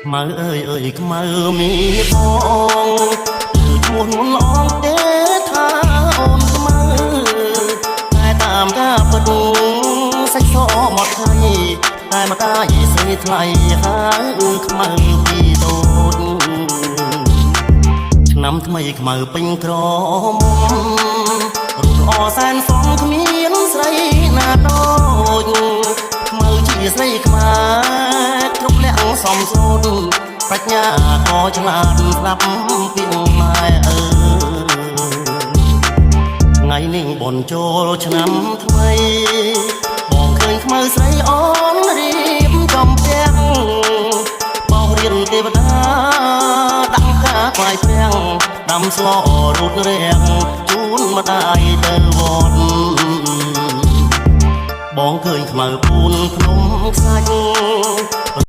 ខ្មៅអើយអើយខ្មៅមីបងគឺឈ្មោះនួនល្អងទេថាអូនខ្មៅតែតាមការពិតសាច់សមកថៃតែម្ដាយស្រីថ្លៃហៅខ្មៅពីតូចឆ្នាំថ្មីខ្មៅពេញក្រមុំរូបល្អសែនសមគ្មានស្រីណាដូចខ្មៅជាស្រីខ្មែរគ្រប់លក្ខសំសូត្រប្រាជ្ញាក៏ឆ្លាតស្ដាប់ពីម៉ែអើថ្ងៃនេះបនចូលឆ្នាំថ្មីបងឃើញខ្មៅស្រីអូនរៀបចំពាំងបោះរៀនទេវតាដាក់ការថ្វាយព្រះដាំស្លរូតរាំងជូនម្ដាយទៅវត្តបងឃើញខ្មៅពូនភ្នំខ្សាច់